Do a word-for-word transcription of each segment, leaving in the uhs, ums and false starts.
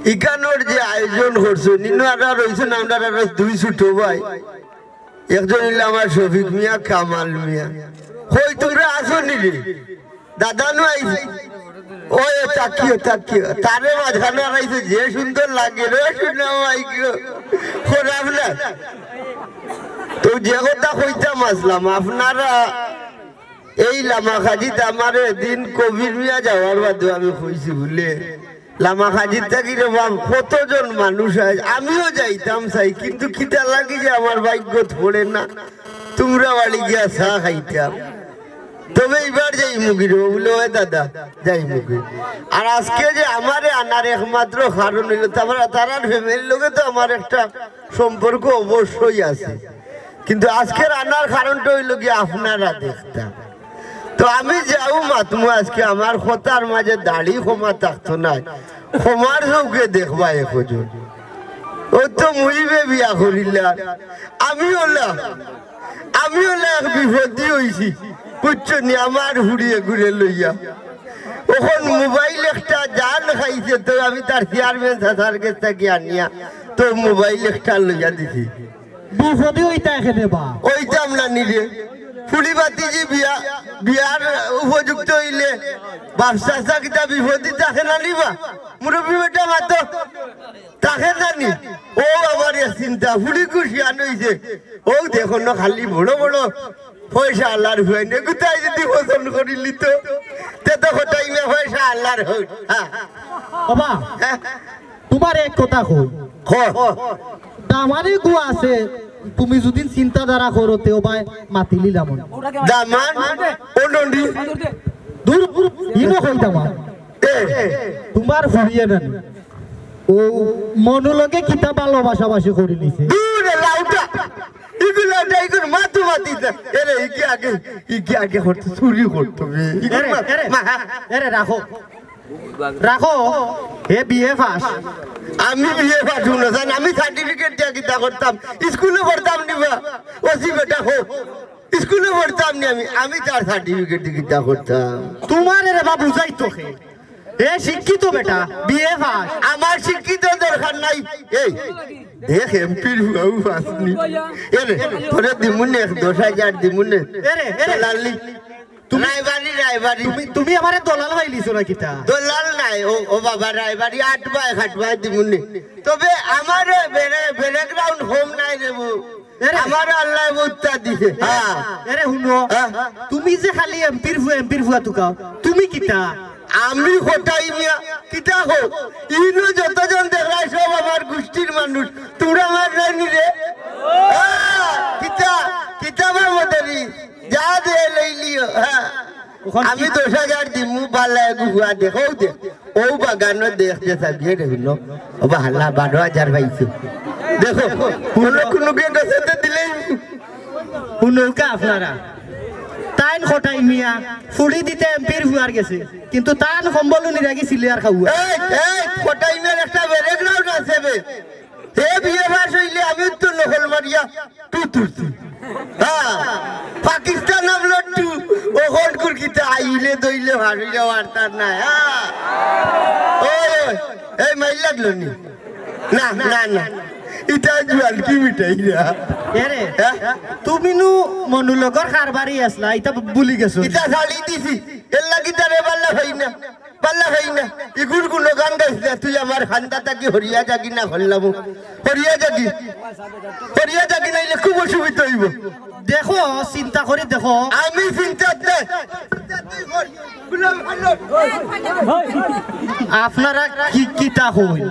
ইখানোর যে আয়োজন করছো, নিনো আর রইছইন আমরার আর দুই ছোট ভাই, একজন অইলো আমার শফিক মিয়া, কামাল মিয়া। কই তুমরা আছো নি রে? দাদা নু আইছে। ওই তাকিও, তাকিও। তারে মাঝখানো আনাইছে, যে সুন্দর লাগে রে, শুনো ভাই গো। খারাপ না। তো যে কথা কইতাম আসলাম, আপনারা এই লামা কাজিত আমারে এদিন কবির মিয়া যাওয়ার বাদে আমি কইছি বুলে, লামা কাজিত থাকি রে বাপ, কতজন মানুষ আয়, আমিও যাইতাম চাই, কিন্তু কিতা লাগি যে আমার ভাগ্যত পড়ে না, তুমরা বাড়ি গিয়া চা খাইতাম। তবে ইবার যাইমুগি রে, বুলে, "ওই দাদা, যাইমুগি।" আর আজকে যে আমারে আনার একমাত্র কারণ অইলো, তারা, তারার ফ্যামিলির লগে তো আমার একটা সম্পর্ক অবশ্যই আছে, কিন্তু আজকের আনার কারণটা অইলো কি আপনারা দেখতা। তো আমি যাও মাতমু আজকে, আমার কথার মাঝে দাড়ি কমা থাকতো নায়, ক্ষমার চউখে দেখবা একজন। ও তো মুইবে বিয়া করিলা, আমি অলা, আমি অলা এক বিপদি অইছি, বুঝছো নি? আমার ফুড়ি এগুরে লইয়া অখন মোবাইল একটা জান খাইছে, তো আমি তার চেয়ারম্যান চাচার গেছ থাকি আনিয়া তো মোবাইল একটা লইয়া দিছি। বিপদে অইতা এখানে বা। অইতাম না নি রে। ফুড়ি বাতিজি বিয়া, বিয়ার উপযুক্ত অইলে বাপ চাচা কিতা বিপদে থাকে না নি বা? মুরব্বি বেটা মাতো থাকে না নি? ও আমার এক চিন্তা, ফুড়ি খুশি আন অইছে। ও দেখো না খালি বড় বড় পয়সা আলার হুয়াই নে, গুতাই যদি পছন্দ করিলি তো, তে তো কটাই মে পয়সা আলার হোক। হ্যাঁ। বাবা, হ্যাঁ? তুমার এক কথা কই। ক। দামানি গু আছে, তুমি যদি চিন্তাধারা করো, তেও বায় মাতিলিলাম। দামান? ও নন্ডি? দূর, ইনো কই দামান? এ। তুমার ফুড়িয়ে না নি? ও মনু লগে কিতা ভালোবাসাবাসি করি নিছে? দূর, এ লাউটা। ইগুলা, ইগুলা মাতু মাতি দে। এরে, ইকি আগে, ইকি আগে করতো, চুরি করতো বে। ইগুলা এরে, মা-, এরে, মা-, এরে, রাখো। রাখো, হে বিএ পাস। আমি বিএ পাস না জান, আমি সার্টিফিকেট দিয়া কিতা করতাম? স্কুলে পড়তাম নি বা? ওসি বেটা হো। স্কুলে পড়তাম নি আমি, আমি তার সার্টিফিকেট দিয়া কিতা করতাম? তুমারে রে বা বুঝাইতো কে? এ শিক্ষিত বেটা, বিএ পাস। আমার শিক্ষিত দরকার নাই। এই, দেখ এমপির ফুয়াও পাস নি। এরে, তোরে দিমুনে এক দশ হাজার দিমুনে। এরে, এরে। লাল্লি। তুমি রায়বাড়ি, রায়বাড়ি। তুমি, তুমি আমারে দলাল পাইলিছো না কিতা? দলাল নাই, ও, ও বাবা, রায়বাড়ি আট বাই, আট বাই দিমুনে। তবে আমার ব্যারে-, ব্যাকগ্রাউন্ড কম নাই রে বউ। এরে। আমার আল্লায় বউততা দিছে। হ্যাঁ। এরে হুনো, হ্যাঁ। তুমি যে খালি এমপির ফুয়া, এমপির ফুয়া তুকাও, তুমি কিতা? আমি কটাই মিয়া, কিতা কও? ইনো যতজন দেখরায় সব আমার গুষ্টির মানুষ। তুমরা আমার রাইনি রে? হ্যাঁ, কিতা, কিতা বা মদরি? যা দে লইলিও, হ্যাঁ। ওখান আমি কি- দশ হাজার দিমু, বালা এগু ফুয়া দেখো দে। ও বাগানো দেখ দে সাবিয়ে রে হুনো। ও বাহাল্লা বারো হাজার পাইছো। দেখো, হুনো কুনুকে দশ হাজার দিলেই। হুনউক্কা আপনারা। তাইন কটাই মিয়া, ফুড়ি দিতে এমপির ফুয়ার গেছে। কিন্তু তান কম্বলও নিরাগি সিলিয়ার খাওয়া। এই, এই, কটাই মিয়ার একটা ব্যাকগ্রাউন্ড আছে বে। হে বিএ পাস অইলে আমি তো নকল মারিয়া টু তুলছি। হ্যাঁ, পাকিস্তান আমলো টু, ওখান কুরকিতে আইলে দইলে ভাবিলে বার্তার নাই, হ্যাঁ। ওই, ওই, এই মাইল লাগলো নি? না, না, না। ইটা জুয়ান কি মিটাই না? এরে, হ্যাঁ? তুমি নু মনুলগর কারবারি আছলা, ইটা ভুলি গেছো। ইটা ছাড়ি দিছি, এর লাগি তারে বাল্লা হই না। পাল্লা খাই না, ইগুর গুণগান গাইছ না, তুই আমার খান্দা থাকি হরিয়া যাগি না হল্লামু। হরিয়া যাগি, হরিয়া যাগি নাইলে খুব অসুবিধা অইবো। দেখো, চিন্তা করি দেখো। আমি চিন্তাত নাই। আপনারা কি, কিতা কই?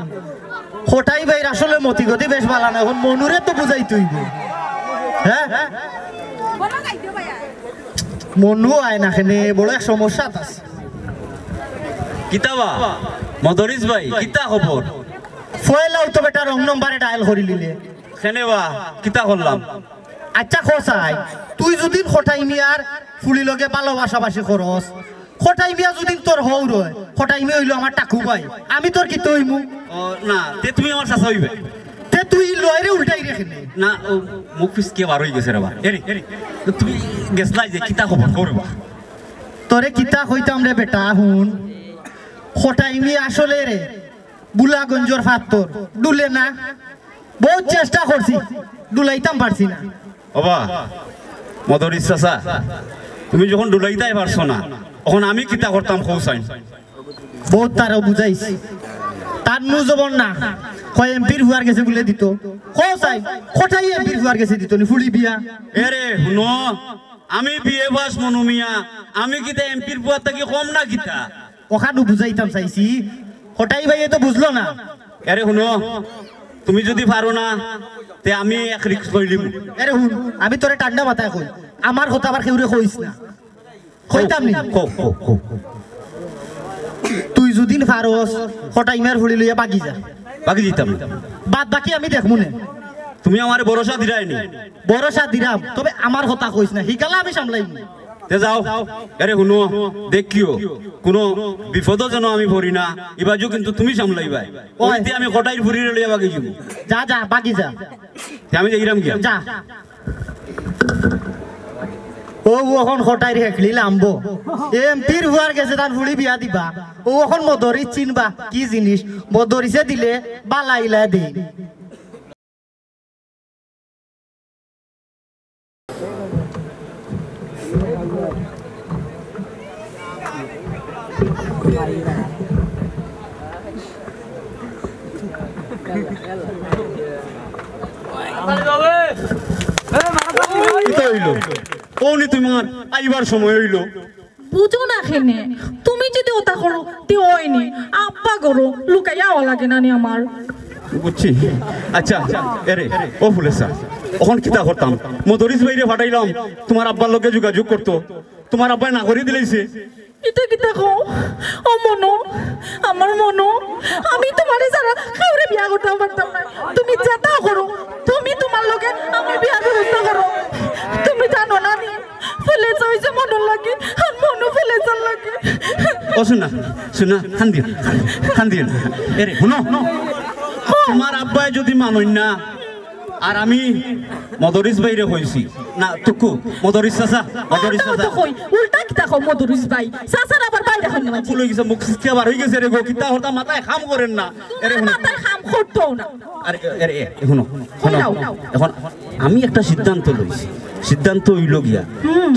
কটাই ভাইর আসলে মতিগতি বেশ বালা না, এখন মনুরে তো বুঝাইতে অইবো। হ্যাঁ? মনু আয় না কেনে, বড় এক সমস্যাত আছে। কিতা বা, মদরিছ ভাই, কিতা খবর? পয়লাউ তো বেটা রং নম্বরে ডায়াল করিলিলে। কেনে বা, কিতা করলাম? আচ্ছা, কছাই, তুই যুদি কটাই মিয়ার ফুড়ি লগে ভালোবাসাবাসি করস, কটাই মিয়া যুদি তোর হউর অয়, কটাই মিয়া অইলো আমার টাকু ভাই, আমি তোর কিতা অইমু? ও, না, তে তুমি আমার চাচা অইবে। তে তুই লয়রে উল্টাইরে কেনে? না, ও মুখ ফিসকে বার অই গেছে রে বা। এরে, এরে, তো তুমি গেছলাই যে কিতা খবর, খবর বা? তোরে কিতা কইতাম রে বেটা, হুন। কটাই মিয়া আসলে রে, বুলাগঞ্জর ফাত্তর, ডুলে না। বউত চেষ্টা করছি, ডুলাইতাম পারছি না। ওবা, মদরিছ চাচা, তুমি যখন ডুলাইতায় পারছো না, অখন আমি কিতা করতাম কও চাইন? বউত তারও বুঝাইছি, তার নু জবর না, কয় এমপির ফুয়ার গেছে বুলে দিতো। কও চাইন, কটাই এমপির ফুয়ার গেছে দিতো নি ফুড়ি বিয়া? এরে হুনো, আমি বিএ পাস মনু মিয়া, আমি কিতা এমপির ফুয়ার থাকি কম না কিতা? অখানউ বুঝাইতাম চাইছি, কটাই ভাইয়ে তো বুঝলো না। এরে হুনো, তুমি যুদি পারো না, তে আমি এক রিস্ক লইলিমু। এরে হুন, আমি তোরে ঠান্ডা মাথায় কই, আমার কথা আবার কেউরে কইস না। কইতাম নি? কও, কও, কও। তুই যুদি পারস, কটাই মিয়ার ফুড়ি লইয়া বাগি যা। বাগি যাইতাম। বাদ বাকি আমি দেখমু নে। তুমি আমারে ভরসা দিরায় নি? ভরসা দিরাম, তবে আমার কথা কইস না, হিকালা আমি সামলাইমু। তে যাও, এরে হুনো, দেখিও, কুনু বিপদো যেন আমি পড়ি না, ইবাজু কিন্তু তুমি সামলাইবায়। ওই। ওইতে আমি কটাইর ফুড়িরে লইয়া বাগি যাইমু। যা, যা, বাগি যা। তে আমি যাইরাম গিয়া। যা। ও, ও অখন কটাইর হেকলি লামবো। এমপির ফুয়ার গেছে তান ফুড়ি বিয়া দিবা। ও অখন মদরিছ চিনবা, কি জিনিস? মদরিছে দিলে বালা ইলা দেইন। কিতা অইলো? কওনি তুমার আইবার সময় অইলো। বুঝো না কেনে? তুমি যুদি অতা করো, তে অয়নি। আব্বা ঘরো লুকাইয়া আওয়া লাগে না নি আমার? বুঝছি। আচ্ছা, এরে, ও ফুলেছা, অখন কিতা করতাম? মদরিছ ভাইরে পাঠাইলাম, তুমার আব্বার লগে যোগাযোগ করতো। তুমার আব্বায় না করি দিলাইছে। ইতা কিতা কও? ও মনু, আমার মনু, আমি তুমারে ছাড়া কেউরে বিয়া করতাম পারতাম না। তুমি যেতা করো, তুমি তুমার লগে আমার বিয়ার ব্যবস্থা করো। তুমি জানো না নি? ফুলেছা অইছে মনুর লাগি, আর মনু ফুলেছার লাগি। ও সোনা, সোনা, কান্দিও না, কান্দিও না। এরে, হুনো, তুমার আব্বায় যুদি মানইন না, আর আমি মদরিছ ভাইরে কইছি। না, তুকু, মদরিছ চাচা, মদরিছ চাচা। কই, উল্টা কিতা কও মদরিছ ভাই? চাচার আবার ভাই দেখইন না। ভুল অইগেছে, মুখ সিটকা বার অইগেছে রে গো, কিতা করতাম মাথায় কাম করের না। এরে হুনো। মাথায় কাম করতো না। আরে, এরে, এরে, হুনো, হুনো। কইলাও। অখন আমি একটা সিদ্ধান্ত লইছি। সিদ্ধান্ত অইলো গিয়া,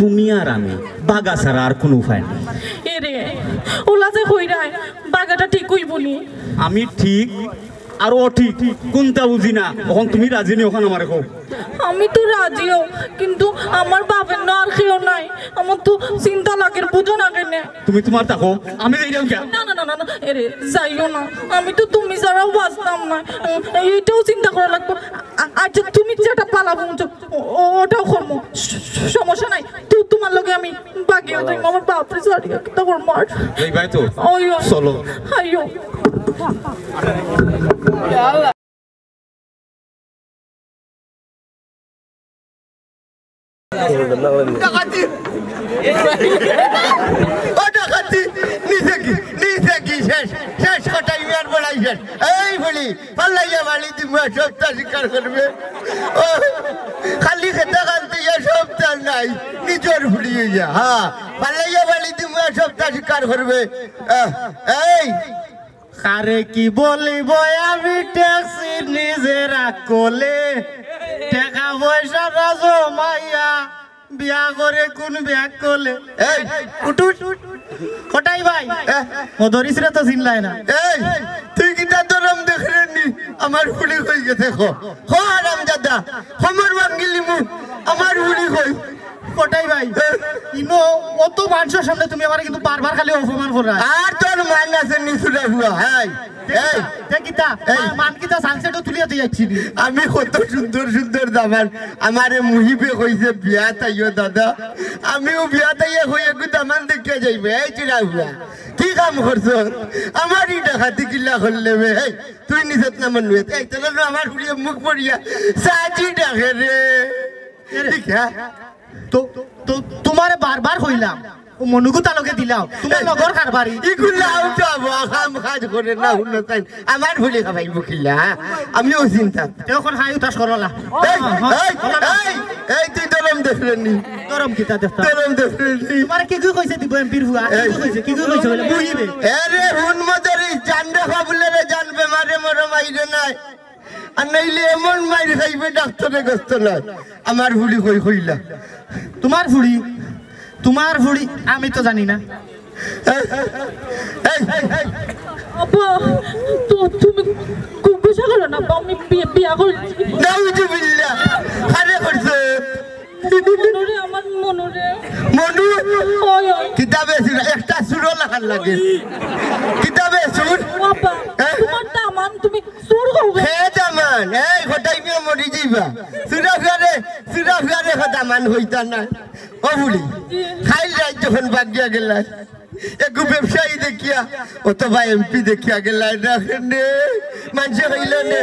তুমি আর আমি, বাগা ছাড়া আর কুনু উপায় নাই। এরে, অলা যে কইরায়, বাগাটা ঠিক অইবো নি? আমি ঠিক আর অ ঠিক কুনটা বুঝি না। অখন তুমি রাজি নি, অখন আমারে কও। আমি তো রাজিও, কিন্তু আমার বাপের না আর কেউ নাই। আমার তো চিন্তা লাগের, বুঝো না কেনে? তুমি তুমার থাকো, আমি যাইরাম গিয়া। না, না, না, না, না, এরে, যাইও না। আমি তো তুমি ছাড়াও বাঁচতাম না। উম, এইটাও চিন্তা করা লাগবো। আ-, আচ্ছা, তুমি যেটা পালা বুঝো, ও-, ওটাও করমু। স-, স-, সমস্যা নাই। তু-, তুমার লগে আমি বাগিও যাইমু। আমার বাপরে ছাড়িয়া কিতা করমু আর? এই ভাই তো। ওই, ওই। চলো। আইও। ডাকাতি! ও ডাকাতি! নিছে কি? নিছে কি? শেষ, শেষ কটাই মিয়ার বড়াই শেষ। এই ফুড়ি, ফালাইয়া বাড়ি দিমু, সবটা স্বীকার করবে। ও, খালি খেতা খালতে ইয়া সবটা নাই, নিজর ফুড়ি অইয়া, হ্যাঁ, ফালাইয়া বাড়ি দিমু, সবটা স্বীকার করবে। আহ, এই, কারে কি বলিব আমি ঠেকছি নিজের আকলে, টেকা পয়সা না জমাইয়া বিয়া করে কোন ব্যাগ করলে। এই, উঠ, উঠ। কটাই ভাই, এ? মদরিছরে তো চিনলায় না। এই, তুই কিতা ধরম দেখরে নি? আমার ফুড়ি কই গেছে খ। খ হারামজাদা, খমর ভাঙ্গিলিমু, আমার ফুড়ি কই? কটাই ভাই, এ? ইনো অত মানষর সামনে তুমি আমারে কিন্তু বারবার খালি অপমান কররায়। আর তোর মান আছে নি ছুরা ফুয়া, হাই। এই। তে কিতা? এই। মা-, মান কিতা সানসেটও তুলিয়া দিয়া যাইছি নি? আমি কত সুন্দর সুন্দর দামান, আমারে মুহিবে কইছে বিয়াত আইও দাদা। আমিও বিয়াত আইয়া কই একটু দামান দেখিয়া যাইবে। এই চিরা ফুয়া, কি কাম করছস? আমারই ডাকাতি কিলা করলে বে? এই, তুই নিজত না মনুয়েত। এই, তোর আমার ফুড়িয়ে মুখ পড়িয়া সাজি ডাকে রে। এরে। ঠিক, হ্যাঁ? তো, তো, তুমারে বারবার কইলাম, ও মনুগুতা লগে দিলাও, তুমার লগর কারবারি। ইগুলা উঠাবো, কাম কাজ করে না, হুনো তাই। আমার ফুড়ি খাবাইবো কিলা, হ্যাঁ? আমিও চিন্তা। তে অখন হাই উতাস করলা। এই, হ্যাঁ, হ্যাঁ, এই, করলা না। এই, এই, তুই দলম দেখলে নি? গরম কিতা দেখতা? গরম দেখতে। তোমার কি কি কইছে দিব এমপির ফুয়া? কি কি কইছে? কি কি কইছে বলে বুঝিবে? এরে হুন মদরি, জানরে কবুলে রে জানবে, মারে মরো মাইরে নাই। আর নাইলে এমন মাইর খাইবে ডাক্তারে গস্ত নাই। আমার ফুড়ি কই কইলা? তোমার ফুড়ি? তোমার ফুড়ি? আমি তো জানি না। এই, এই, এই, এই। আব্বা, তো তুমি গু-, গুসা করো না, আব্বা, আমি বিয়ে, বিয়া করছি। নাউজুবিল্লাহ। কারে করছো? মনুরে, আমার মনুরে। মনু? ওই, ওই। কিতাবে সুর, একটা সুরও লাখান লাগে। কিতাবে সুর? ও আব্বা, হ্যাঁ? তোমার দামান, তুমি সুর করবে। হে দামান, এই কটাই মিয়া মরি যাইবা। সুরা ফিয়ারে, সুরা ফিয়ারে কথা মান হইতা না। ও বুড়ি, খাইল রাইত যখন বাগিয়া গেলা, একগু ব্যবসায়ী দেখিয়া অথবা এমপি দেখিয়া গেলা না কেনে? মানষে কইল নে,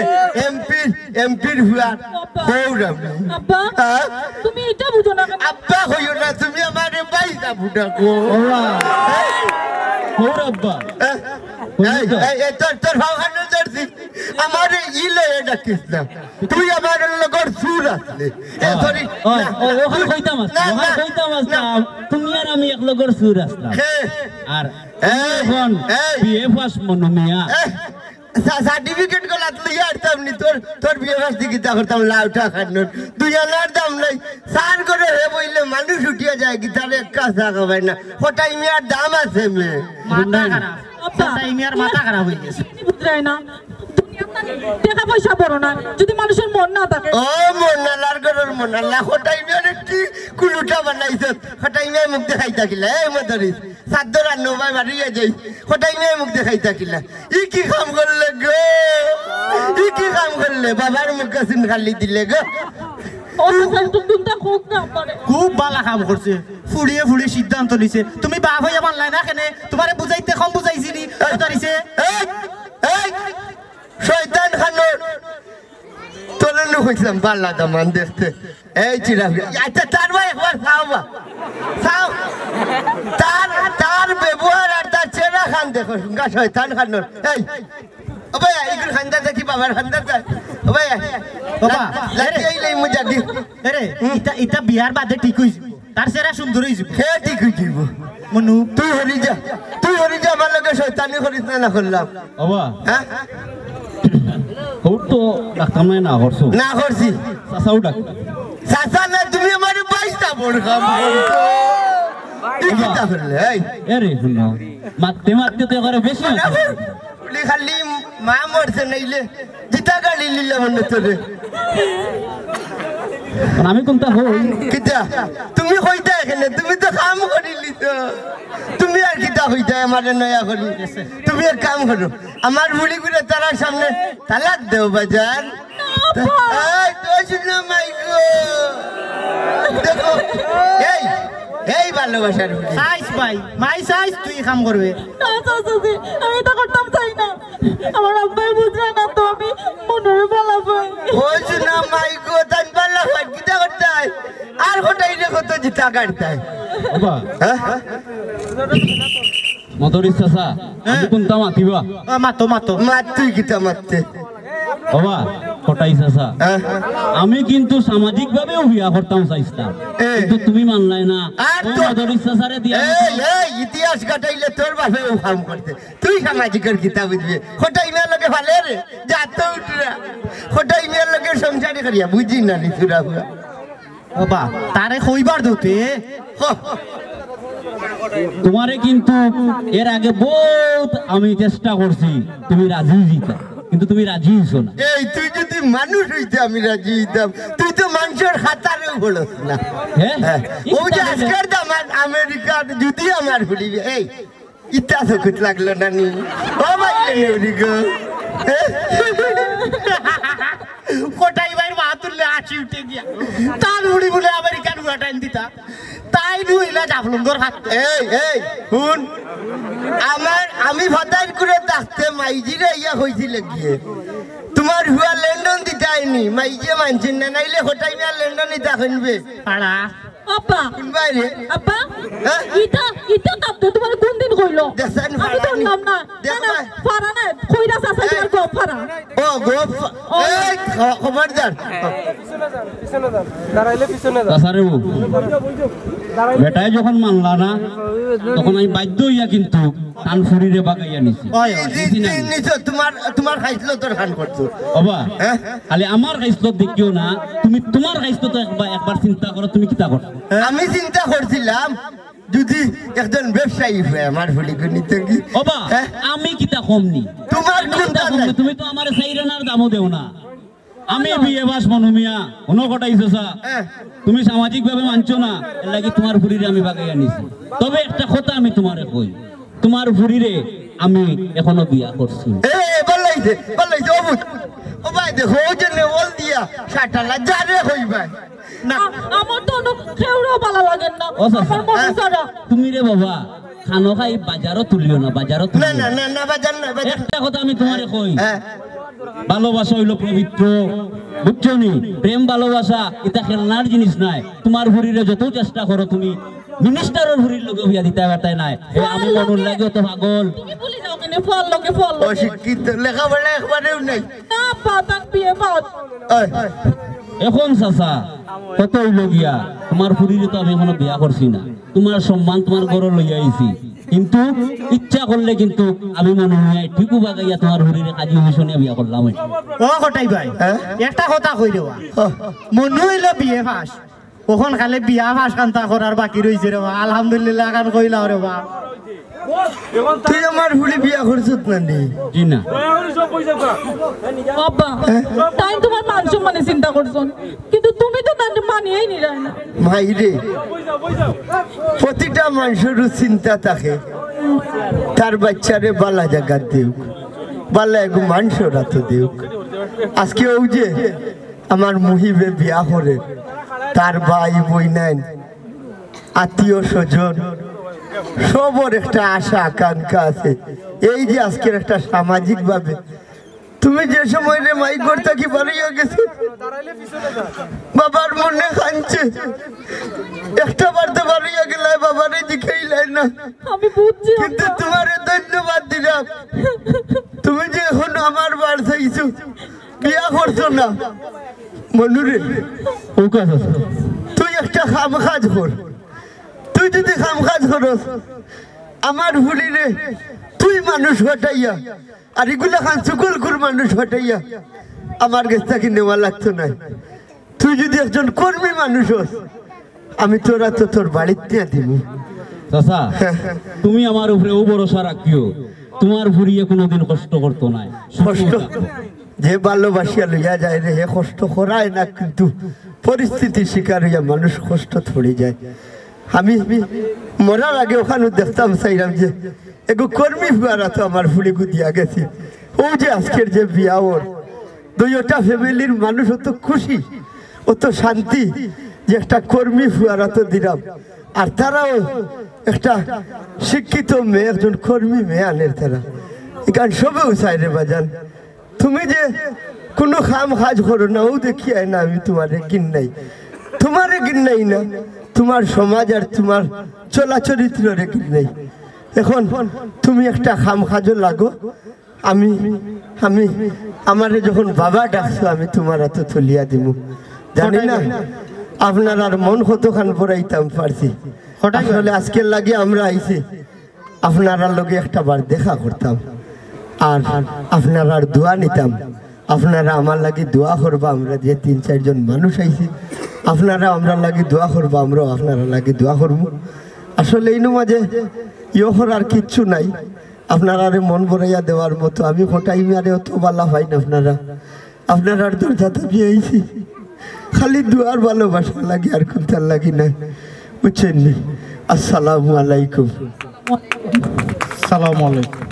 এমপি, এমপির ফুয়া। আব্বা। হৌর আব্বা। আব্বা, হ্যাঁ? তুমি এটা বুঝো না কেন? আব্বা কইও না, তুমি আমারে ভাই না ফুটা কো। ওরা। হৌর আব্বা। হ্যাঁ? এই, এই, এই, তোর, তোর ভাও খানো ধরছি। আমারে ই লয়ে ডাকিস না। তুই আমার লগর সুর আসলে। এ, হ্যাঁ। সরি। ওই, না, ওই, না, ওখানে তুই কইতাম আসতাম, না, ওখানে না, কইতাম না। আসতাম। তুমি আর আমি এক লগর সুর আসতাম। কে? আর এই, এখন এই। বিএ পাস মনু মিয়া। এ, সা-, সার্টিফিকেট গলাত লইয়া আরতাম নি, তোর, তোর বিএ পাস দি কিতা করতাম, লাউটা খান্নর। দুই আনার দাম নাই। সার করে হে বইলে মানুষ উঠিয়া যায়, গিটারে এক কাজ থাকা পায় না। কটাই মিয়ার দাম আছে মে। মাথা খারাপ। আব্বা, কটাই মিয়ার মাথা খারাপ হয়ে গেছে। তুমি বুঝরায় না। দুনিয়ার মাঝে টেকা পয়সা বড় না, যদি মানুষের মন না থাকে। ও মন আল্লাহর ঘরর মন আল্লাহ, কটাই মিয়ার একটি কুলুটা বানাইছে। কটাই মিয়ার মুখ দেখাই থাকিলে, এই মদরিস, সাদ্দর আর নবাই বাড়িয়ে যাই। কটাই মিয়ার মুখ দেখাই থাকিলে। ই কি কাম করলে গো? ই কি কাম করলে? বাবার মুখ কাসিন খালি দিলে গো। ও তো স্যার, তুমি কোনটা হোক না পারে। খুব বালা কাম করছে। ফুড়িয়ে ফুড়ি সিদ্ধান্ত নিছে। তুমি বাপ হইয়া মানলাই না কেনে? তোমারে বুঝাইতে কম বুঝাইছি নি? ধরিছে। এই, এই, শয়তান খানোর। তোরে নু কইছিলাম বালা দামান দেখতে। এই চিরা। আচ্ছা, তার ভাই একবার চাও বা। চাও। তার, তার ব্যবহার আর তার চেহারা খান দেখো, গা শয়তান খানোর। এই, ও ভাই, এইগুলো খান্দা দেখি বাবার খান্দা যায়। ও ভাই, বাবা, লা-, লাঠি আরে। এই লই মুজা দি। আরে, হুম। ইটা, ইটা বিয়ার বাদে ঠিক হইছে। তার চেহারা সুন্দর হইছে। হে ঠিক হইছে। মনু। তুই হরি যা, তুই হরি যা, আমার লগে শয়তানি করিস না, না করলাম। বাবা। হ্যাঁ? ওর তো ডাক্তার নাই না করছো। না করছি। চাচাও ডাক্তার। চাচা না, তুমি আমার বাইশটা বড় কাম করছো। এই কিতা করলে, এই? এরে, শুনো। মারতে মারতে তো এবারে বেশি হচ্ছে। উনি খালি মা মরছে নাইলে জিতা গাড়ি নিলে মনে তোরে। মানে আমি কোনটা হই? কিতা? তুমি কইতা এখানে, তুমি তো কাম করিলি তো। তুমি আর কিতা কইতা আমারে নয়া করি? তুমি এক কাম করো, আমার বুড়ি গুলো তারার সামনে তালাক দেও বাজান। এই, তো শুনো মাই গো। দেখো, এই, এই ভালোবাসার বুড়ি। সাইজ ভাই, মাই সাইজ তুই কাম করবে। না, চাচাজি, আমি এটা করতাম চাই না। আমার আব্বাই বুঝবে না তো আমি মনুরে ভালা পাই। ওই যে না মাই গো, তাই ভালা পাই, কিতা করতাই? আর কটাই রে কত জিতা কাটতাই। বাবা। হ্যাঁ? মদরিস চাচা, আমি হ্যাঁ। কোনটা মাতিবা? ও, মাতো, মাতো। মাত তুই কিতা মাততে? বাবা, কটাই চাচা। হ্যাঁ? আমি কিন্তু সামাজিকভাবেও বিয়া করতাম চাইছিলাম। এ। কিন্তু তুমি মানলাই না। আর ও তো মদরিস চাচারে দিয়া এই, এই, ইতিহাস কাটাইলে তোর বাপেও কাম করতে। তুই সামাজিকের কিতা বুঝবে? কটাই মিয়ার লগে ফালে রে, যা তো উঠরা। কটাই মিয়ার লগে সংসারই করিয়া, বুঝি না নি তোরা বুয়া। বাবা, তারে কইবার দৌতে। হ। তোমারে কিন্তু এর আগে বহুত আমি চেষ্টা করছি, তুমি রাজি হইতা, কিন্তু তুমি রাজি হইছো না। এই, তুই যদি মানুষ হইতে আমি রাজি হইতাম, তুই তো মানুষের খাতারেও পড়স না। হ্যাঁ? হ্যাঁ। ও যে আজকের দামান আমেরিকার যদি আমার ফুড়ি, এই, ইটা চকুত লাগলো না নি? ও ভাই, রে নেউরি গো। কটাই ভাইর মা তুললে আশি উঠে গিয়া। তার বুড়ি বলে আমেরিকান উড়া টাইম দিতা। তাই নুইলা জাফলুঙ্গর হাত। এই, এই, হুন। আমার, আমি ফাতাইর করে থাকতে মাইজিরে ইয়া হইছিল গিয়ে। তোমার হুয়া লন্ডন দিতাইনি, মাইজে মানছেন না, নাইলে কটাই মিয়া লন্ডন দিতা হইনবে। পাড়া। আব্বা, কোন বাইরে? আব্বা, হ্যাঁ? ইটা, ইটা কাঁদতে তোমার কোন দিন কইলো? দেখছেন, আমি তো ফাড়ানি। শুনলাম না। দেখো না, না, ভাই। ফাড়া না, কইরা চাচা, এই। তোমার গপ ফাড়া। ও, গপ ফা-, ও। এই, খ-, খবরদার। পিছনে যান, পিছনে যান। দাঁড়াইলে পিছনে যান। চাচা রে বউ, দাঁড়াইলে বেটায় যখন মানলা না, তখন আমি বাধ্য হইয়া কিন্তু তান ফুরিরে বাগাইয়া নিছি। ওই, ওই, নিছি না? নি-, নিছো, তোমার, তোমার খাইছলতর খান করছো। বাবা, হ্যাঁ? খালি আমার খাইছলত দেখিও না, তুমি তোমার খাইছলত একবার, একবার চিন্তা করো, তুমি কিতা করো? আমি চিন্তা করছিলাম, যদি একজন ব্যবসায়ী হয়, আমার ফুড়িগু নিতো কি? বাবা, হ্যাঁ? আমি কিতা কম নি? তোমার আমি কিতা কোনটা কম নি? নাই? তুমি তো আমার সাইরানার দামও দেও না। আমি বিয়ে বাস মনু মিয়া, হুনো কটাই চাচা, হ্যাঁ। তুমি সামাজিকভাবে মানছো না, এর লাগি তোমার ফুরিরে আমি বাগাইয়া নিছি। তবে একটা কথা আমি তোমারে কই, তোমার ফুরিরে আমি এখনো বিয়া করছি না। এ, এ, ভালা অইছে, ভালা অইছে, ও বুঝ। ও ভাই, দেখো, ও যে নেওয়াল দিয়া, সাটালা, যারে কই ভাই। না। আ-, আমার তো অন্য কেউরও ভালা লাগের না। ও চাচা, আমার মনে ছাড়া। তুমি রে বাবা, খানো খাই বাজারও তুলিও না, বাজারও তুলিও না, না। না, না, বাজার না, বাজার। একটা কথা আমি তোমারে কই, হ্যাঁ। ভালোবাসা হইল পবিত্র, বুঝছো নি? প্রেম ভালোবাসা ইতা খেলনার জিনিস নায়। তোমার ফুরিরে যত চেষ্টা করো তুমি, মিনিস্টারর ফুরির লগে বিয়া দিতায় পারতায় নায়। এ, আমি মনর লাগি অত পাগল। তুমি ভুলি যাও কেনে? ফল লগে, ফল লগে। অশিক্ষিত, লেখাপড়া একবারেও নাই। না, আব্বা, তার বিয়ে বাদ। ওই। এখন চাচা, কত অইল গিয়া, তোমার ফুরিরে তো আমি এখনো বিয়া করছি না। তোমার সম্মান তোমার ঘরো লইয়া আইছি, কিন্তু ইচ্ছা করলে কিন্তু আমি মনে হয় ঠিকও বাগাইয়া তোমার ফুরিরে কাজী হুসেনিয়া বিয়া করলাম। ও কটাই ভাই, হ্যাঁ? একটা কথা কই রে বা। ও। মনু অইল বিয়ে পাস, অখন খালি বিয়া পাস কান্তা করার বাকি রইছে রে বা। আলহামদুলিল্লাহ, কান কইলাও রে বা। তুই আমার ফুরি বিয়া করছত না নি? জি না। আব্বা, তাইন তোমার মান সম্মানে চিন্তা করছইন, কিন্তু তুমি তো তানরে মানিয়াই নিরায় না। মাইরে, প্রতিটা মানষরও চিন্তা থাকে, তার বাইচ্চারে ভালা জাগাত দেউক, ভালা এগু মানষর আতো দেউক। আজকে অউ যে আমার মুহিবে বিয়া করের, তার ভাই বইনাইন, আত্মীয় স্বজন, সবর একটা আশা আকাঙ্ক্ষা আছে। এই যে আজকের একটা সামাজিকভাবে তুমি যে সময় রে মাই ঘর থাকি বারইয়া গেছো, বাবার মনে কানছে, একটা বার তো বারইয়া গেলায়, বাবারে দেখাইলায় না। আমি বুঝছি, কিন্তু আব্বা। তোমারে ধন্যবাদ দিলাম, তুমি যে এখন আমার বার চাইছো, বিয়া করছো না। মনুরে, ও কাজ আছে। তুই একটা কাম কাজ কর, তুই যদি কাম কাজ করস, আমার ফুরিরে তুই মানুষ পাঠাইয়া, আর ইগুলা খান চুগলখুর মানুষ পাঠাইয়া আমার গেছ থাকি নেওয়া লাগতো নায়। তুই যদি একজন কর্মী মানুষ অস, আমি তোর আতো তোর বাড়িত নিয়া দিমু। চাচা, তুমি আমার উপরে অউ ভরসা রাখিও, তোমার ফুরিয়ে কোনোদিন কষ্ট করতো নায়, সুখী কষ্ট থাকবো। যে ভালোবাসিয়া লইয়া যায় রে, হে কষ্ট করায় না, কিন্তু পরিস্থিতির শিকার অইয়া মানুষ কষ্টত পড়ি যায়। আমি মরার আগে অখানউ দেখতাম চাইরাম যে এগু কর্মী ফুয়ার আতো আমার ফুড়িগু দিয়া গেছি। অউ যে আজকের যে বিয়া অর, দুইওটা ফ্যামিলির মানুষ অত খুশি, অত শান্তি যে একটা কর্মী ফুয়ার আতো দিলাম। আর তারাও একটা শিক্ষিত মেয়ে, একজন কর্মী মেয়ে আনের তারা। ইখান সবেউ চায় রে বাজান। তুমি যে কুনু কাম কাজ করো না, অউ দেখিয়ায় না আমি তোমারে ঘিন্নাই। তোমারে ঘিন্নাই না, তোমার সমাজ আর তোমার চলাচরিত্ররে ঘিন্নাই। এখন তুমি একটা কাম কাজো লাগো, আমি, আমি, আমারে যখন বাবা ডাকছো, আমি তোমার আতো তুলিয়া দিমু। জানি না আপনারার মন কতখান ভরাইতাম পারছি। আসলে আজকের লাগি আমরা আইছি। আপনারার লগে একটা বার দেখা করতাম, আর আপনারার দোয়া নিতাম। আপনারা আমার লাগি দোয়া করবা, আমরা যে তিন চাইরজন মানুষ আইছি, আপনারা আমরার লাগি দোয়া করবা, আমরাও আপনারার লাগি দোয়া করমু। আসলে ইনো মাঝে ইয়ে করার কিচ্ছু নাই, আপনারারে মন ভরাইয়া দেওয়ার মতো। আমি কটাই মিয়ারে অত ভালা পাইন আপনারা, আপনারার দরজা থাকি আইছি, খালি দোয়ার ভালোবাসার লাগি, আর কুন্তার লাগি নায়, বুঝছেন নি? আসসালামু আলাইকুম। সালামু আলাইকুম।